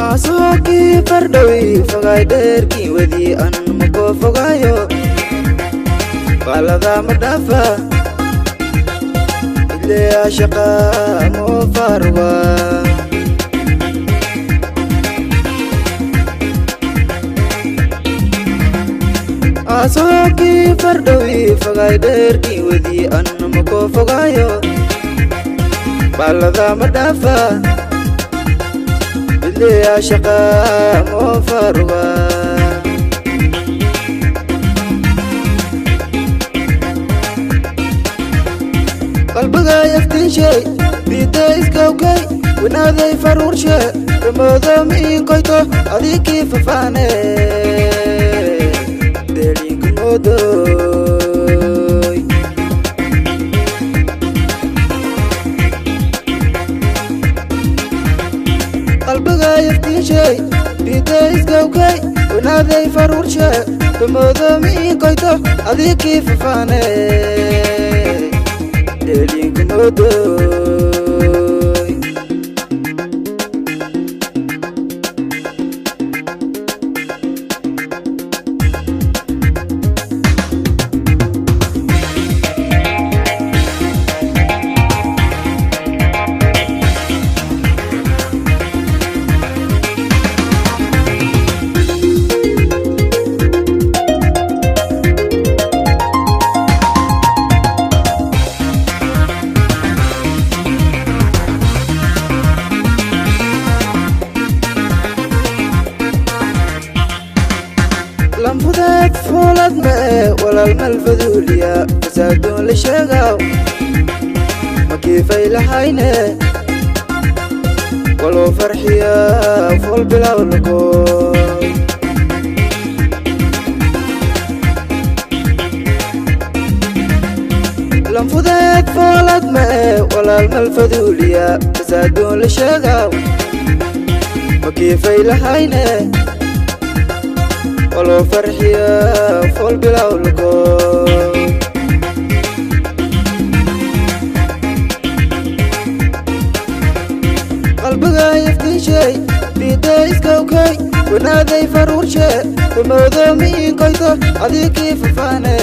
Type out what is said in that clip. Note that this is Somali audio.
Asookii fardhawi fogaay dheerkii wedii an makoo fogaayo baalada ma dhaafa ileyaa shaqa moo faaruga. Asookii fardhawi fogaay dheerkii wedii an makoo fogaayo baalada ma dhaafa ileyaa shaqa moo faaruga. Qalbiga yaftiishay biida iskawkay wanaaday faruurshe ramoodo miinkoyto adikii fafaane deeliinkumoodoy. Qalbiga yaftiishay biida iskawkay wanaaday faruurshe ramoodo miinkoyto adikii fafaane deeliinkumoodoy. Lambudeed fuulad mae walaal malfaduuliya fasaadoon la sheegaw makiifay lahayne waloo farxiya fool bilow lakoy. Lamfudeed foolad mae walaal malfaduuliya fasaadoon la sheegaw makiifay lahayne waloo farxiya fool bilow lakoy. Qalbiga yaftiishay biida iskawkay wanaaday faruurshe ramoodo miinkoyto adikii fafaane.